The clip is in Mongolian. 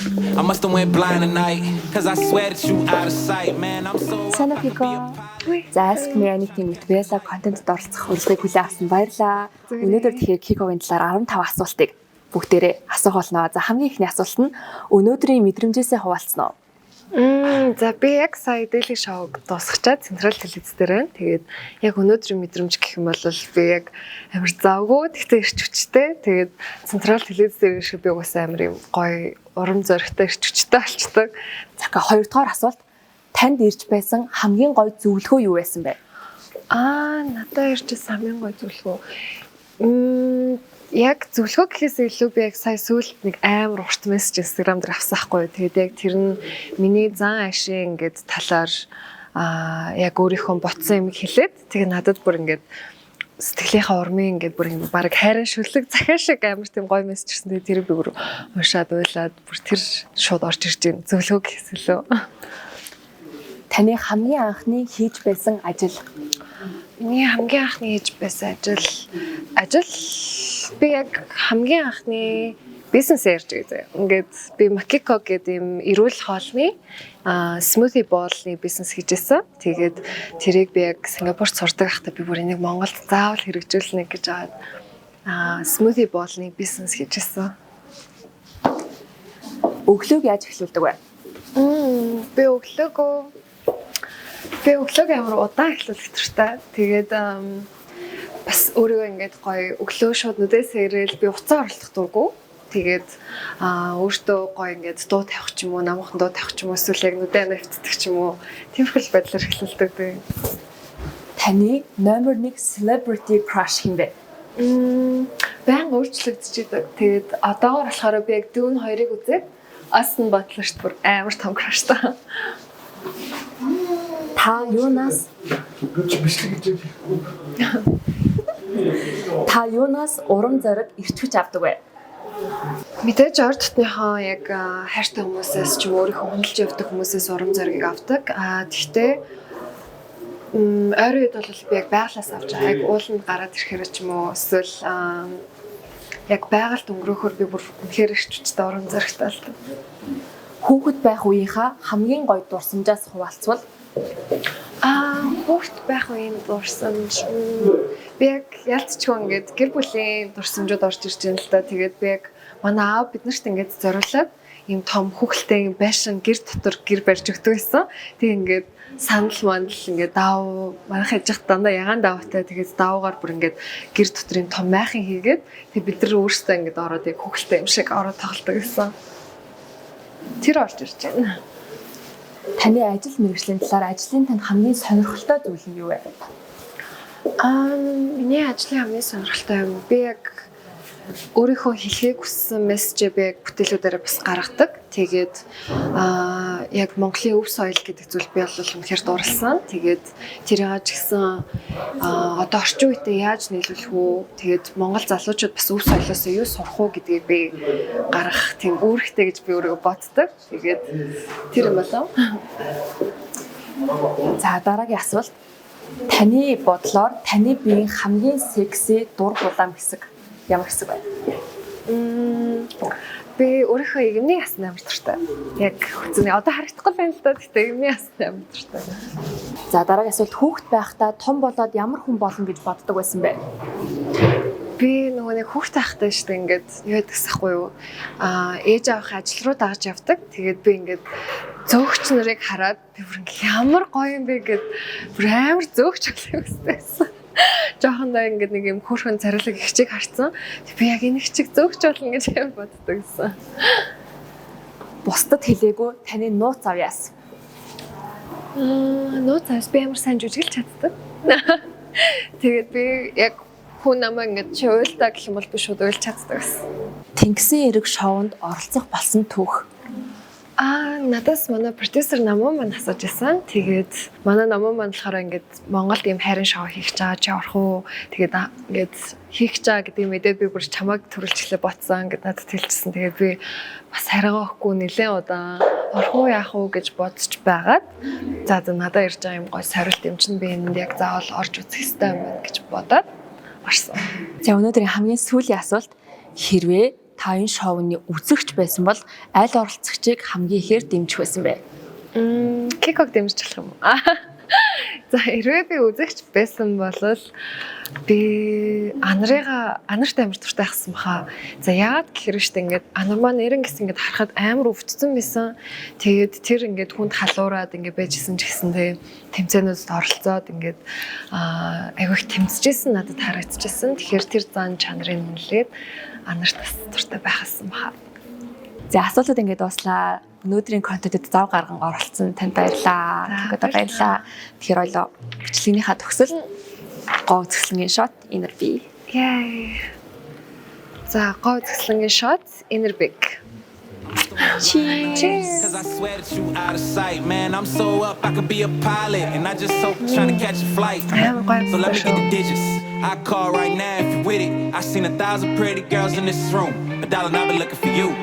I must have went blind tonight, 'cause I swear that you out of sight, man. I'm so Сайн уу, Kiko? За, Ask Me Anything with Bella контентэд оролцох урилгыг хүлээн авсан баярлаа. Өнөөдөр тэгэхээр Kiko-гийн талаар 15 асуултыг бүгдээрээ асуух болно. За, хамгийн эхний асуулт нь өнөөдрийн мэдрэмжээсээ хуваалцсан уу? За, би яг сая Daily Show-г дуусгачаад Централ телевиз дээр байна. Тэгээд яг өнөөдрийн мэдрэмж гэх юм бол би яг амар завгүй, тэгтээ эрч хүчтэй. Тэгээд Централ телевиз дээр шиг би угаасаа амар юм гоё урам зоригтой, эрч хүчтэй болчдөг. За, хоёрдугаар асуулт: танд ирж байсан хамгийн гоё зөвлөгөө юу байсан бэ? Аа, надад ирж байсан хамгийн гоё зөвлөгөө. Яг зөвлөгөө гэхээс илүү би яг сая сүүлд нэг амар урт мессеж Instagram дээр авсан хгүй юу. Тэгээд яг тэр нь миний зан ашийн ингээд талаар яг өөрийнхөө бодсон юм хэлээд, тэгээ надад бүр ингээд сэтгэлийнхаа урмын ингээд бүр ингээд баг хайрын шүлэг захиа шиг амар тийм гоё мессеж ирсэн. Тэгээд тэрийг би бүр уншаад уйлаад, бүр тэр шууд орж ирж байна. Зөвлөгөө гэхээс илүү. Таны хамгийн анхны хийж байсан ажил? Миний хамгийн анхны хийж байсан ажил, би яг хамгийн анхны бизнес ярьж байгаа заяа. Ингээд би Makiko гэдэг юм эрүүл хоолны smoothie bowl-ны бизнес хийжсэн. Тэгээд тэрийг би яг Сингапурт сурдаг байхдаа би бүр энийг Монголд заавал хэрэгжүүлнэ гэж аваад smoothie bowl-ны бизнес хийжсэн. Өглөөг яаж эхлүүлдэг вэ? Би өглөөг амар удаан эхлүүлэх дуртай. Тэгээд бас өөрийгөө ингээд гоё өглөө шууд нүдээс ирээл би утсаа оролдох дургүй. Тэгээд өөртөө гоё ингээд дуу тавих ч юм уу, намхан дуу тавих ч юм уу, эсвэл яг нүдээ навтдаг ч юм уу. Тиймэрхүү байдлаар эхлүүлдэг би. Таны номер 1 celebrity crush хэн бэ? Байнга өөрчлөгдөж идэг. Тэгээд одоогор болохоор би яг Dune 2-ыг үзээд Austin Butler-т бүр амар том crush тай. Та юунаас Бичлэг гэж хийхгүй. Та юунаас урам зориг, эрч хүч авдаг вэ? Мэдээж ойр дотныхоо яг хайртай хүмүүсээс ч юм уу, өөрийнхөө хүндэлж явдаг хүмүүсээс урам зоригийг авдаг. Аа, тэгтээ ойрын үед бол би яг байгалаас авч байгаа. Яг ууланд гараад ирэхээр ч юм уу, эсвэл яг байгальд өнгөрөөхөөр би бүр үнэхээр эрч хүчтэй, урам зоригтой болдог. Хүүхэд байх үеийнхаа хамгийн гоё дурсамжаас хуваалцвал? Аа, хүүхэд байх үеийн дурсамж, би яг ялцчгүй ингээд гэр бүлийн дурсамжууд орж ирж байна л да. Тэгээд би яг манай аав бид нарт ингээд зориулаад ийм том хүүхэлтэй юм байшин, гэр дотор гэр барьж өгдөг байсан. Тэг ингээд сандал мандал, ингээд даав, манайх яж хат дандаа ягаан даавтай. Тэгээд даавгаар бүр ингээд гэр дотор юм том майхан хийгээд, тэг бид нар өөрсдөө ингээд ороод яг хүүхэлтэй юм шиг ороод тоглодог гэсэн. Тэр орж ирж байна. Таны ажил мэргэжлийн талаар, ажлын танд хамгийн сонирхолтой зүйл нь юу вэ? Аа, миний ажлын хамгийн сонирхолтой юм, би яг өөрийнхөө хэлхийг хүссэн мессежээ би яг бүтээлүүдээрээ бас гаргадаг. Тэгээд яг Монголын өв соёл гэдэг зүйл би бол үнэхээр дурласан. Тэгээд тэрийг ч гэсэн одоо орчин үедээ яаж нийлүүлэх үү? Тэгээд Монгол залуучууд бас өв соёлоос юу сурах уу гэдгийг би гаргах тийм үүрэгтэй гэж би өөрийгөө боддог. Тэгээд тэр юм болов. За, дараагийн асуулт. Таны бодлоор таны биеийн хамгийн секси дур булаам хэсэг ямар хэсэг вэ? Би өөрийнхөө эгэмний ясанд амар дуртай. Яг хүзүүний одоо харагдахгүй байна л да. Гэхдээ эгэмний ясанд амар дуртай. За, дараагийн асуулт: хүүхэд байхдаа том болоод ямар хүн болно гэж боддог байсан бэ? Би нөгөө нэг хүүхэд байхдаа шүү дээ, ингээд юу ядагсахгүй хгүй юу? Аа, ээж аавынхаа ажил руу дагаж явдаг. Тэгээд би ингээд зөөгч нарыг хараад би бүр ингээд ямар гоё юм бэ гэд бүр амар зөөгч болох юм гэсэн. Жохондоо ингээд нэг юм хөөрхөн царайлаг эгчийг харсан. Тэг би яг энэ эгчийг зөөгч болно гэж амар боддог гэсэн. Бусдад хэлээгүй таны нууц зав яасан? Аа, нууц авс, би амар сайн жүжиглэж чаддаг. Тэгээд би яг хүн намайг ингээд чи уйлдаа гэх юм бол би шууд уйлж чаддаг гэсэн. Тэнгисийн эрэг шоунд оролцох болсон түүх? Аа, надаас манай продюсер Намуу маань асууж исэн. Тэгээд манай Намуу маань болохоор ингээд Монголд ийм хайрын шоу хийх гэж байгаа, чи орох уу? Тэгээд ингээд хийх гэж байгаа гэдэг мэдээд би бүр чамайг төрүүлчихлээ ботсон гэд надад хэлчихсэн. Тэгээд би бас хариагаа өгөхгүй нэлээд удаан орох уу, яах уу гэж бодож байгаад, за надад ирж байгаа юм гой сорилт юм чинь би энд яг заавал орж үзэх ёстой юм байна гэж бодоод орсон. За, өнөөдрийн хамгийн сүүлийн асуулт: хэрвээ та энэ шоуны үзэгч байсан бол аль оролцогчийг хамгийн ихээр дэмжих байсан бэ? Киког дэмжиж болох юм уу? За, хэрвээ би үзэгч байсан бол би Анарыга, Анарт амар дуртай ахсан баха. За, яагаад гэхээр штэ ингээд Анар маань нэрэн гэсэн ингээд харахад амар өвдсөн байсан. Тэгээд тэр ингээд хүнд халуураад ингээд байжсэн ч гэсэндээ тэмцээнүүдэд оролцоод ингээд айгүй их тэмцэжсэн, надад харагдчихсан. Тэгэхээр тэр зан чанарыг үнэлээд Анарт бас дуртай байхсан баха. За, асуултууд ингээд дууслаа. Өнөөдрийн контентэд зав гарган оролцсон танд баярлалаа. За, Кикодоо баярлалаа. Тэгэхээр ойлоо бичлэгнийхаа төгсөл гоо үзэсгэлэнгийн shot Inner B. Yay. За, гоо үзэсгэлэнгийн shot Inner Big. Cheers. 'Cause I swear that you out of sight, man. I'm so up, I could be a pilot. And I just hope you're trying to catch a flight. Амар гоё So let me шүү. get the digits. I call right now if you with it. I seen 1,000 pretty girls in this room. But darling, I've been looking for you.